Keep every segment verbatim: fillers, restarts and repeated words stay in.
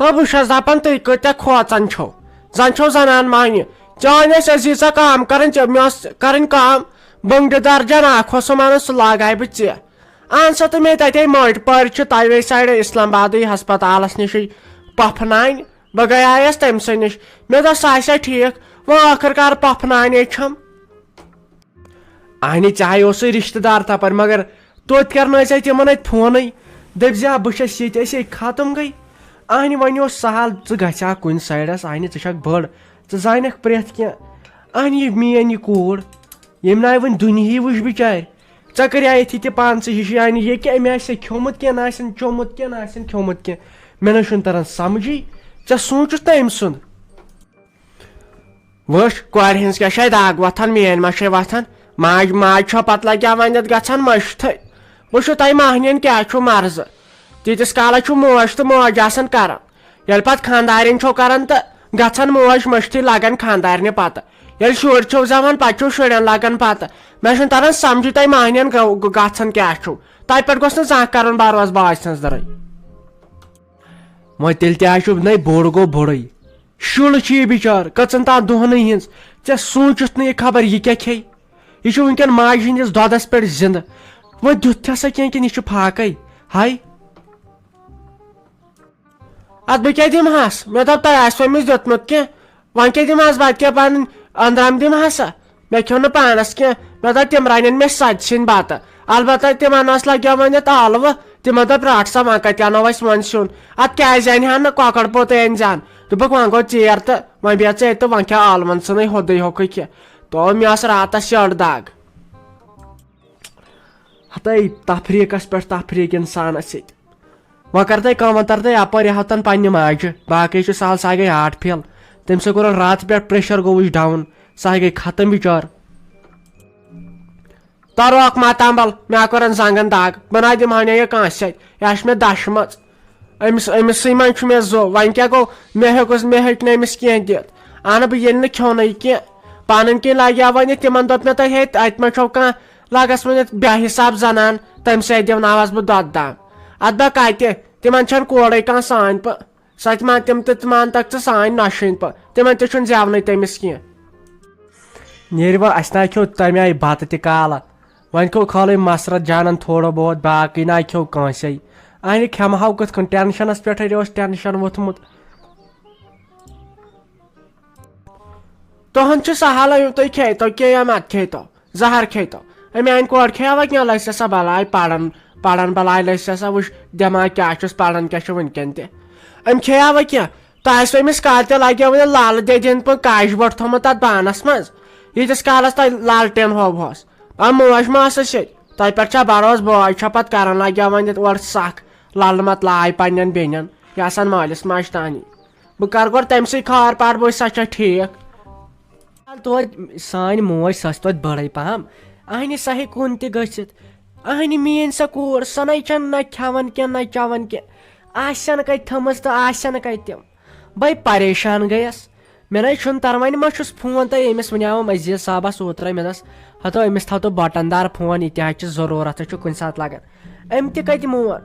ہو، بہٕ چھَس دَپان، تُہۍ کۭتیٛاہ کھوژان چھِو۔ زَن چھِو زَنان مۄہنِو۔ چٲنۍ ٲسۍ عزیٖزا کٲم کَرٕنۍ، ژےٚ مےٚ ٲس کَرٕنۍ کٲم، بنٛگرِ دار جان اَکھ اوسُم اَنُن، سُہ لاگہٕ ہاے بہٕ ژےٚ۔ اَہن سا، تہٕ مےٚ تَتے مٔٹۍ پٲرۍ چھِ تَوے سایڈٕ اِسلام آبادٕے ہسپتالَس نِشٕے پۄپھٕ نانۍ۔ بہٕ گٔیایَس تٔمۍ سٕے نِش۔ مےٚ دوٚپ، سُہ آسہِ ہا ٹھیٖک۔ وۄنۍ ٲخٕر کار پۄپھٕ نانے چھَم۔ اہنہِ چاہے اوسُے رشتہٕ دار تپٲرۍ، مگر توتہِ کرنٲے ژےٚ تِمن اتہِ فونٕے، دٔپۍ زِ، "آ، بہٕ چھس ییٚتہِ، أسے ختم گٔے۔" اہنہِ وۄنۍ اوس سہل، ژٕ گژھِ ہا کُنہِ سایڈس، اہنہِ ژٕ چھکھ بٔڑ، ژٕ زانکھ پرٛٮ۪تھ کینٛہہ۔ اہنہِ یہِ میٲنۍ یہِ کوٗر، ییٚمۍ ناے وۄنۍ دُنیہی وٕچھ بِچارِ، ژےٚ کریایتھی تہِ پانسٕے ہِشی، اہنہِ یہِ کہِ أمۍ آسہِ کھیوٚمُت کینٛہہ، نہ آسن چوٚمُت کینٛہہ، نہ آسن کھیوٚمُت کینٛہہ، مےٚ نہ چھُنہٕ تران سمجھٕے، ژےٚ سوٗنٛچُتھ نہ أمۍ سُنٛد؟ وٕچھ، کورِ ہٕنٛز کیٛاہ چھےٚ دگ وۄتھان، میٛٲنۍ ما چھے وۄتھان؟ ماج، ماج چھو پتہٕ لگیا ونِتھ گژھان مٔشتھٕے۔ وٕچھِو تۄہہِ مۄہنِین کیٛاہ چھُو مرضہٕ۔ تیٖتِس کالس چھُ موج تہٕ موج آسان کران۔ ییٚلہِ پتہٕ خانٛدارِنۍ چھو کران تہٕ گژھان موج مٔشتھٕے، لگان خانٛدارنہِ پتہٕ۔ ییٚلہِ شُرۍ چھِو زٮ۪وان، پتہٕ چھِو شُرٮ۪ن لگان پتہٕ۔ مےٚ چھُنہٕ تران سمجھٕے تۄہہِ مۄہنِین گٔو-، گٔ-، گژھان کیٛاہ چھُو۔ تۄہہِ پٮ۪ٹھ گوٚژھ نہٕ زانٛہہ کرُن بروسہٕ باجہِ سٕنٛز دٔرٕے۔ وۄنۍ تیٚلہِ تہِ حظ چھُ، نَے بوٚڑ گوٚو بوٚڑُے۔ شُر چھُ یہِ بِچار، کٔژَن تام دۄہنٕے ہِنٛز۔ ژےٚ سوٗنٛچِتھ نہٕ یہِ خبر یہِ کیٛاہ کھیٚیہِ۔ یہِ چھُ وٕنکٮ۪ن ماجہِ ہِنٛدِس دۄدَس پٮ۪ٹھ زِندٕ۔ وۄنۍ دیُتتھَسا کینٛہہ کِنہٕ یہِ چھُ فاقَے؟ ہاے۔ اَدٕ بہٕ کیٛاہ دِمہٕ ہَس؟ مےٚ دوٚپ، تۄہہِ آسِوٕ أمِس دیُتمُت کینٛہہ۔ وۄنۍ کیٛاہ دِمہٕ ہَس؟ بَتہٕ کیٛاہ پَنٕنۍ أنٛدرَم دِمہٕ ہَسا؟ مےٚ کھیوٚو نہٕ پانَس کینٛہہ۔ مےٚ دوٚپ، تِم رَنن مےٚ سَتہِ سِنۍ بَتہٕ۔ البتہ تِمَن ٲس لَگیو وۄنۍ یَتھ ٲلوٕ۔ تِمَن دوٚپ، "رَٹ سا، وۄنۍ کَتہِ اَنو أسۍ وۄنۍ سیُن؟ اَتھ کیٛازِ اَنہِ ہا نہٕ کۄکَر پوٚتُے اَنہِ زَن؟" دوٚپُکھ، "وۄنۍ گوٚو ژیر تہٕ وۄنۍ بیٚہہ ژٕ ییٚتہِ تہٕ وۄنۍ کھےٚ ٲلوَن ژھٕنٕے ہُتُے ہوٚکھُے کھےٚ۔" تو مےٚ ٲس راتَس یٔڈ دَگ۔ ہَتَے تفریٖقَس پٮ۪ٹھ تفریٖق اِنسانَس سۭتۍ۔ وۄنۍ کر تہٕ کٲم، وۄنۍ تر تہٕ یپٲرۍ ہتن پننہِ ماجہِ۔ باقٕے چھُ سہل، سۄ گٔے ہارٹ فیل۔ تٔمۍ سۭتۍ کوٚرُن راتہٕ پٮ۪ٹھ پریشر گوٚوُس ڈاوُن۔ سۄ گٔے ختم بچار۔ تروک ماتامبل، مےٚ کوٚرن زنگن دگ۔ بہٕ نہ دِمہٕ ہا نہٕ یہِ کٲنٛسہِ سۭتۍ۔ یہِ آسہِ مےٚ دشمژ۔ أمِس، أمِس سۭتۍ منٛز چھُ مےٚ زو۔ وۄنۍ کیٛاہ گوٚو؟ مےٚ ہیوٚکُس، مےٚ ہیٚکہِ نہٕ أمِس کینٛہہ دِتھ۔ اہنہٕ، بہٕ ییٚلہِ نہٕ کھیوٚنٕے کینٛہہ۔ پنٕنۍ کِنۍ لگیو وۄنۍ، تِمن دوٚپ مےٚ، "تۄہہِ ہے، اتہِ ما چھو کانٛہہ لگس وۄنۍ بے حساب زنان، تٔمۍ سۭتۍ دِوناوس بہٕ دۄدٕ دام۔ اتھ بہ کتہِ؟ تِمن چھنہٕ کورے کانٛہہ سانۍ پٲ-، سۄ تہِ مان، تِم تہِ مان تکھ ژٕ سانۍ نۄشہِ ہٕنٛدۍ پٲ-، تِمن تہِ چھُنہٕ زٮ۪ونٕے تٔمِس کینٛہہ۔" نیرِ وۄنۍ، اسہِ نہ کھیوٚو تمہِ آیہِ بتہٕ تہِ کالہٕ۔ وۄنۍ کھیوٚو خٲلٕے مسرت جانن تھوڑا بہت، باقٕے نہ کھیوٚو کٲنٛسے۔ اہنہِ کھٮ۪مہٕ ہاو کِتھ کٔنۍ؟ ٹینشنس پٮ۪ٹھے اوس ٹینشن ووٚتھمُت۔ تُہُنٛد چھُ سہل، أمۍ تُہۍ کھیٚیتو کینٛہہ یا مت کھیٚیتو، زہر کھیٚیتو۔ أمۍ میٛانہِ کورِ کھیٚیاوا کینٛہہ؟ لٔج سا بلاے پران، پران بلاے لٔج سا، وٕچھ دٮ۪ماغ کیٛاہ چھُس، پران کیٛاہ چھُ وٕنکٮ۪ن تہِ۔ أمۍ کھیٚیاوا کینٛہہ؟ تۄہہِ آسِوٕ أمِس کالہِ تہِ لگیو وۄنۍ لالہٕ دٮ۪دِ ہٕنٛدۍ پٲٹھۍ کاجہِ بٔٹھ تھوٚمُت تتھ بانس منٛز، ییٖتِس کالس تۄہہِ لالٹین ہووہوس۔ آ، موج ما ٲسٕس ییٚتہِ؟ تۄہہِ پٮ۪ٹھ چھا بروسہٕ؟ بوے چھا پتہٕ کران لگیو وۄنۍ یتھ اورٕ سکھ لالہٕ مت لاے پننٮ۪ن بیٚنٮ۪ن، یہِ آسان مٲلِس ماجہِ تانی۔ بہٕ کرٕ گۄڈٕ تٔمۍ سٕے خار پار، بہٕ وٕچھِ سۄ چھا ٹھیٖک۔ توتہِ سانہِ موج، سۄ چھِ توتہِ بٔڑٕے پہم۔ اہنہِ سۄ ہیٚکہِ کُن تہِ گٔژھِتھ۔ اہنہِ میٛٲنۍ سۄ کوٗر، سۄ نَے چھَنہٕ نہ کھٮ۪وان کینٛہہ، نہ چٮ۪وان کینٛہہ۔ آسن کَتہِ تھٲمٕژ تہٕ آسن کَتہِ تِم؟ بَے پریشان گٔیَس۔ مےٚ نَے چھُنہٕ تَران، وۄنۍ ما چھُس فون تۄہہِ أمِس وَنیٛاوُم عزیٖز صٲبَس اوترَے، مےٚ دوٚپُس، "ہَتو أمِس تھاو تو بٹن دار فون، یہِ تہِ حظ چھِ ضروٗرت، چھُ کُنہِ ساتہٕ لَگان۔" أمۍ تہِ کَتہِ مون؟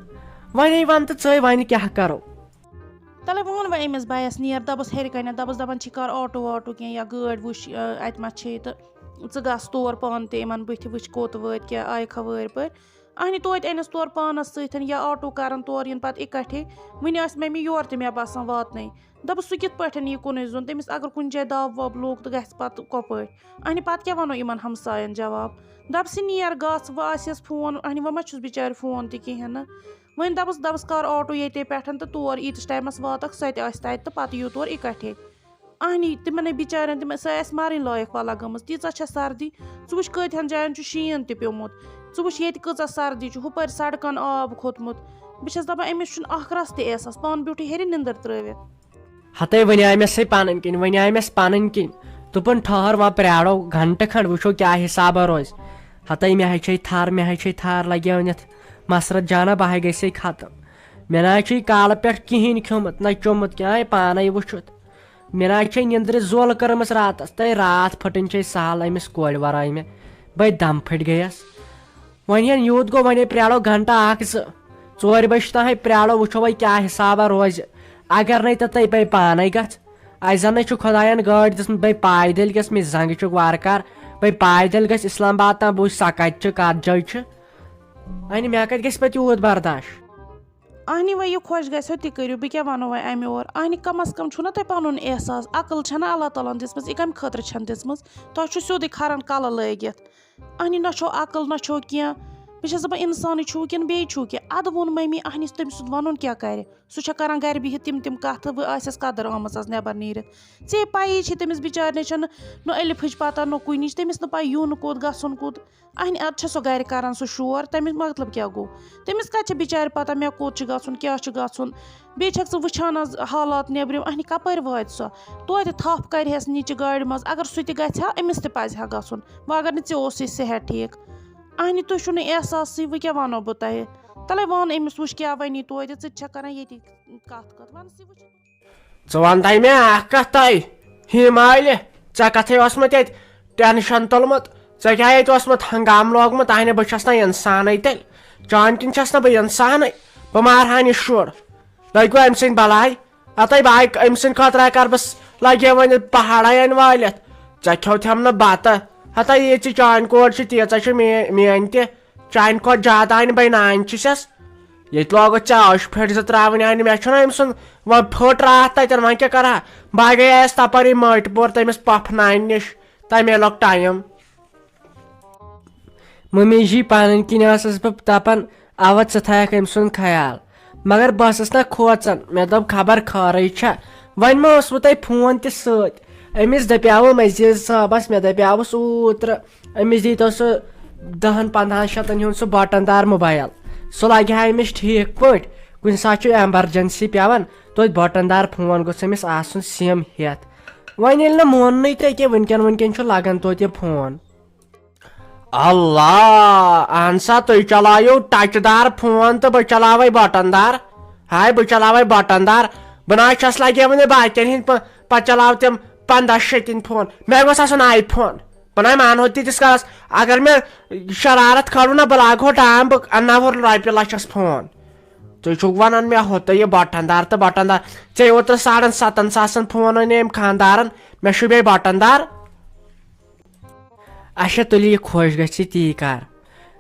وۄنۍ وَن تہٕ ژٕے، وۄنۍ کیٛاہ کَرو؟ تَلَے ووٚن وۄنۍ أمِس بَیَس، نیر دَپُس ہیٚرِ کَنٮ۪تھ، دَپُس دَپان چھِ کَر آٹوٗ واٹوٗ کینٛہہ یا گٲڑۍ وٕچھ، اَتہِ ما چھے تہٕ ژٕ گژھ تور پانہٕ تہِ یِمَن بٕتھِ، وٕچھ کوٚت وٲتۍ، کیٛاہ آیہِ کھا وٲرۍ پٲرۍ۔ اَہنہِ توتہِ أنِس تورٕ پانَس سۭتۍ یا آٹوٗ کَرَن تورٕ یِن پَتہٕ اِکَٹھے۔ وٕنہِ ٲسۍ مٔمی یورٕ تہِ مےٚ باسان واتنَے۔ دَپُس سُہ کِتھ پٲٹھۍ یی کُنُے زوٚن؟ تٔمِس اگر کُنہِ جایہِ دَب وَب لوٚگ تہٕ گژھِ پَتہٕ کَپٲرۍ؟ اَہنہِ پَتہٕ کیٛاہ وَنو یِمَن ہمسایَن جواب؟ دَپسہِ نیر گژھ، وۄنۍ آسٮ۪س فون، اَہنہِ وۄنۍ ما چھُس بِچارِ فون تہِ کِہیٖنۍ نہٕ۔ وۄنۍ دَپُس، دَپُس کَر آٹوٗ ییٚتے پٮ۪ٹھ تہٕ تور، ییٖتِس ٹایمَس واتَکھ سۄ تہِ آسہِ تَتہِ تہٕ پَتہٕ یِیِو تورٕ اِکَٹھے۔ اہنی، تِمن ہے بِچارٮ۪ن، تِم، سۄ آسہِ مَرٕنۍ لایق وَلا گٔمٕژ، تیٖژاہ چھےٚ سردی۔ ژٕ وٕچھ کۭتہَن جایَن چھُ شیٖن تہِ پیوٚمُت، ژٕ وٕچھ ییٚتہِ کۭژاہ سردی چھُ، ہُپٲرۍ سڑکَن آب کھوٚتمُت۔ بہٕ چھَس دَپان، أمِس چھُنہٕ اَکھ رَژھ تہِ احساس، پانہٕ بیوٗٹھٕے ہیٚرِ نِندٕر ترٛٲوِتھ۔ ہَتَے وَنیٛاے مےٚ سۄے پَنٕنۍ کِنۍ، وَنیٛاے مےٚ پَنٕنۍ کِنۍ۔ دوٚپُن، "ٹھٔہر وۄنۍ پرٛارو گھنٹہٕ کھنٛڈ، وٕچھو کیٛاہ حِسابہ روزِ۔" ہَتَے مےٚ ہے چھے تھَر، مےٚ ہے چھے تھَر لَگیو أنِتھ۔ مسرت جانہ، بہٕ ہے گٔیسَے ختم۔ مےٚ نہ حظ چھُے کالہٕ پٮ۪ٹھ کِہیٖنۍ کھیوٚمُت، نہ چوٚمُت کینٛہہ، آے پانَے وٕچھُتھ۔ مےٚ نہ حظ چھے نیٚنٛدرِ زول کٔرمٕژ راتَس، تہٕ راتھ پھٔٹٕنۍ چھے سہل أمِس کورِ وَرٲے مےٚ۔ بَے دَم پھٔٹۍ گٔیَس۔ وۄنۍ یَن یوٗت گوٚو، وۄنۍ ہے پرٛارو گھنٹہٕ اَکھ زٕ۔ ژورِ بَجہِ تام ہے پرٛارو، وٕچھو وۄنۍ کیٛاہ حِسابہ روزِ۔ اگر نے تہٕ تۄہہِ بے پانے گژھ۔ اسہِ زن نے چھُ خۄداین گٲڑۍ دِژمٕژ، بے پایدٔلۍ گژھ، مےٚ زنٛگہِ چھُکھ وارٕ کار۔ بے پایدٔلۍ گژھ اسلام آباد تام، بہٕ وٕچھ سۄ کتہِ چھِ، کتھ جایہِ چھِ۔ اہنہِ، مےٚ کتہِ گژھِ پتہٕ یوٗت برداش؟ اہنہِ، وۄنۍ یہِ خۄش گژھیو تہِ کٔرِو، بہٕ کیٛاہ ونو وۄنۍ امہِ اور؟ اہنہِ، کم از کم چھُو نا تۄہہِ پنُن احساس، عقل چھنا اللہ تعالیٰ ہن دِژمٕژ، یہِ کمہِ خٲطرٕ چھنہٕ دِژمٕژ؟ تۄہہِ چھُ سیوٚدُے کھرن کلہٕ لٲگِتھ۔ اہنہِ، نہ چھو عقل، نہ چھو کینٛہہ۔ بہٕ چھس دپان، انسانٕے چھُو کِنہٕ بیٚیہِ چھُو کینٛہہ؟ ادٕ ووٚن مٔمی، اہنہِ، تٔمۍ سُنٛد ونُن کیٛاہ کرِ؟ سُہ چھا کران گرِ بِہِتھ تِم تِم کتھٕ، وۄنۍ آسٮ۪س قدر آمٕژ از نٮ۪بر نیٖرِتھ؟ ژےٚ پَیی چھِ، تٔمِس بِچارِ نَے چھَنہٕ نہ الفٕچ پتہ، نہ کُنِچ، تٔمِس نہٕ پَے یُن کوٚت، گژھُن کوٚت۔ اہنہِ، ادٕ چھےٚ سۄ گرِ کران سُہ شور، تَمیُک مطلب کیٛاہ گوٚو؟ تٔمِس کَتہِ چھےٚ بِچارِ پتہ مےٚ کوٚت چھُ گژھُن، کیٛاہ چھُ گژھُن؟ بیٚیہِ چھَکھ ژٕ وٕچھان از حالات نیٚبرِم، اہنہِ، کپٲرۍ واتہِ سۄ؟ توتہِ تھپھ کرِہٮ۪س نِچہِ گاڑِ منٛز، اگر سُہ تہِ گژھِ ہا، أمِس تہِ پزِ ہا گژھُن۔ وۄنۍ اگر نہٕ ژےٚ اوسُے صحت ٹھیٖک۔ اہنہِ، تُہۍ چھُو نہٕ احساسٕے، وۄنۍ کیٛاہ وَنو بہٕ تۄہہِ؟ تَلَے وَن أمِس، وٕچھ کیٛاہ وَنی توتہِ، ژٕ تہِ چھَکھ کَران ییٚتی کَتھ کَتھ، وَن ژٕ وٕچھ۔ ژٕ وَن تَے مےٚ اَکھ کَتھ تۄہہِ، ہِمالہِ، ژےٚ کَتھٕے اوسمُت ییٚتہِ ٹٮ۪نشَن تُلمُت، ژےٚ کیٛاہ ییٚتہِ اوسمُت ہنٛگام لوگمُت؟ اہنہِ، بہٕ چھَس نہ اِنسانٕے تیٚلہِ، چانہِ کِنۍ چھَس نہ بہٕ اِنسانٕے، بہٕ مارٕ ہا یہِ شُر، لٔگۍ گوٚو أمۍ سٕنٛدۍ بَلاے۔ ہتے بھاے، أمۍ سٕنٛدِ خٲطرٕ کر بہٕ س-، لگے وۄنۍ پہاڑے انہِ وٲلِتھ۔ ژےٚ کھیوتھم نہٕ بتہٕ۔ ہتے یہِ ژٕ چانہِ کورِ چھِ، تیٖژاہ چھِ مے-، میٲنۍ تہِ۔ چانہِ کھۄتہٕ زیادٕ انہِ بے نانۍ چھِ سس۔ ییٚتہِ لوگُتھ ژےٚ عٲش پھٔٹۍ زٕ ترٛاوٕنۍ انہِ، مےٚ چھُنہ أمۍ سُنٛد وۄنۍ پھٔٹ راتھ تتٮ۪ن، وۄنۍ کیٛاہ کرٕ ہا؟ بہٕ گٔیس تپٲری مٲٹۍ پور تٔمِس پۄپھٕ نانہِ نِش، تمے لوٚگ ٹایم۔ ممی جی، پنٕنۍ کِنۍ ٲسٕس بہٕ دپان، اوا، ژٕ تھایکھ أمۍ سُنٛد خیال۔ مگر بہٕ ٲسٕس نہ کھوژان، مےٚ دوٚپ، خبر خٲرٕے چھا۔ وۄنۍ ما اوسوٕ تۄہہِ فون تہِ سۭتۍ؟ أمِس دپیاوُم عزیز صٲبس، مےٚ دپیاوُس اوٗترٕ، أمِس دیٖتو سُہ دہن پندہن شتن ہُنٛد سُہ بٹن دار موبایل۔ سُہ لگہِ ہا أمِس ٹھیٖک پٲٹھۍ، کُنہِ ساتہٕ چھُ ایمرجنسی پٮ۪وان، توتہِ بٹن دار فون گوٚژھ أمِس آسُن سِم ہٮ۪تھ۔ وۄنۍ ییٚلہِ نہٕ موننٕے تہٕ أکیٛاہ وٕنکٮ۪ن وٕنکٮ۪ن چھُ لگان توتہِ یہِ فون۔ اللہ، اہن سا، تُہۍ چلاوِو ٹچ دار فون تہٕ بہٕ چلاوے بٹن دار۔ ہاے، بہٕ چلاوے بٹن دار۔ بہٕ نہ حظ چھَس لگے وٕنہِ باقین ہٕنٛدۍ پٲ-، پتہٕ چلاو تِم پنٛداہ شیٚتِنۍ فون۔ مےٚ گوٚژھ آسُن آی فون۔ بہٕ نہ مانہو تیٖتِس کالس۔ اگر مےٚ شرارت کھٲلوٕ نہ، بہٕ لاگہو ڈام، بہٕ انناوٕ رۄپیہِ لچھس فون۔ تُہۍ چھِو ونان مےٚ ہوٚتہٕ یہِ بٹن دار تہٕ بٹن دار۔ ژےٚ اوترٕ ساڑن ستن ساسن فون انے أمۍ خاندارن، مےٚ چھُ بیٚیہِ بٹن دار۔ اچھا، تُلہِ یہِ خۄش گژھِ تی کر۔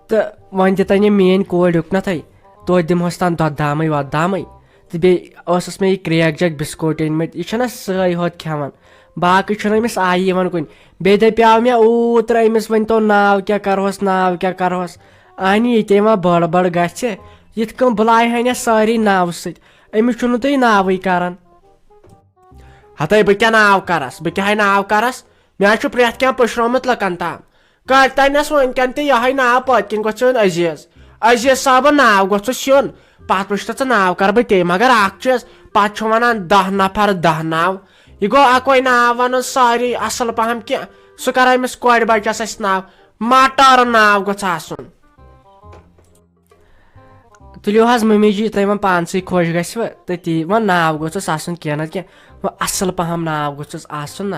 تہٕ وۄنۍ دِتن یہِ میٲنۍ کورِ اُکنتھے، توتہِ دِمہوس تام دۄدٕ دامٕے وۄدٕ دامٕے۔ تہٕ بیٚیہِ ٲسٕس مےٚ یہِ کرٛیک جک بِسکوٗٹ أنۍ مٕتۍ، یہِ چھُنہ سٲے ہوت کھٮ۪وان۔ باقٕے چھُنہٕ أمِس آیی یِوان کُنہِ۔ بیٚیہِ دَپیٛاو مےٚ اوٗترٕ أمِس، ؤنۍ تو ناو کیٛاہ کَرہوس، ناو کیٛاہ کَرہوس؟ اَہنہِ، یہِ تہِ یِوان بٔڑ بٔڑ گژھِ، یِتھ کٔنۍ بُلاے ہا نہ سٲری ناوٕ سۭتۍ، أمِس چھُنہٕ تُہۍ ناوٕے کَران۔ ہَتَے بہٕ کیٛاہ ناو کَرَس، بہٕ کیٛاہ ہے ناو کَرَس؟ مےٚ حظ چھُ پرٛٮ۪تھ کینٛہہ پُشرومُت لُکَن تام۔ کٔرۍ تَنٮ۪س وٕنکٮ۪ن تہِ یِہوٚے ناو، پٔتۍ کِنۍ گوٚژھ یُن عزیز۔ عزیز صٲبُن ناو گوٚژھُس یُن۔ پَتہٕ وٕچھ تہٕ ژٕ ناو کَرٕ بہٕ تے، مگر اَکھ چیٖز، پَتہٕ چھُ وَنان دَہ نفر دَہ ناو۔ یہِ گوٚو اَکوے ناو وَنُن سٲری اَصٕل پَہَم کینٛہہ۔ سُہ کَرو أمِس کورِ بَچَس اَسہِ ناو۔ ماٹارٕ ناو گوٚژھ آسُن۔ تُلِو حظ مٔمی جی، تۄہہِ وۄنۍ پانسٕے خۄش گژھِوٕ تہٕ تی وۄنۍ ناو گوٚژھُس آسُن کینٛہہ نَتہٕ کینٛہہ، وۄنۍ اَصٕل پَہَم ناو گوٚژھُس آسُن نہ۔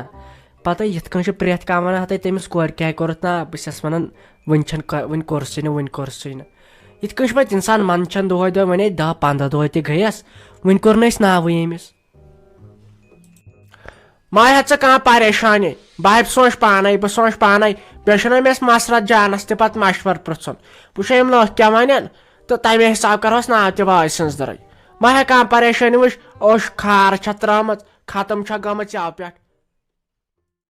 پَتہٕ یِتھ کٔنۍ چھُ پرٛٮ۪تھ کانٛہہ وَنان، ہَتَے تٔمِس کورِ کیٛازِ کوٚرُتھ ناو؟ بہٕ چھَس وَنان، وٕنہِ چھَنہٕ کَ-، وٕنہِ کوٚرسٕے نہٕ، وٕنہِ کوٚرسٕے نہٕ۔ یِتھ کٔنۍ چھُ پَتہٕ اِنسان منٛدچھان دۄہَے دۄہَے، وۄنۍ ہے دَہ پنٛداہ دۄہَے تہِ گٔیَس، وٕنہِ کوٚر نہٕ اَسہِ ناوٕے أمِس۔ ما ہےٚ ژٕ کانٛہہ پریشٲنی، بہٕ ہے سونٛچہٕ پانے، بہٕ سونٛچہٕ پانے۔ بیٚیہِ چھُنہٕ أمِس مسرت جانس تہِ پتہٕ مشورٕ پرژھُن۔ وٕچھو یِم لُکھ کیٛاہ ونن تہٕ تمے حساب کرہوس ناو تہِ وٲرۍ سٕنٛز دٔرٕے۔ ما ہےٚ کانٛہہ پریشٲنی، وٕچھ، اوٚش خار چھےٚ ترٲمٕژ، ختم چھےٚ گٔمٕژ یَوٕ پٮ۪ٹھ۔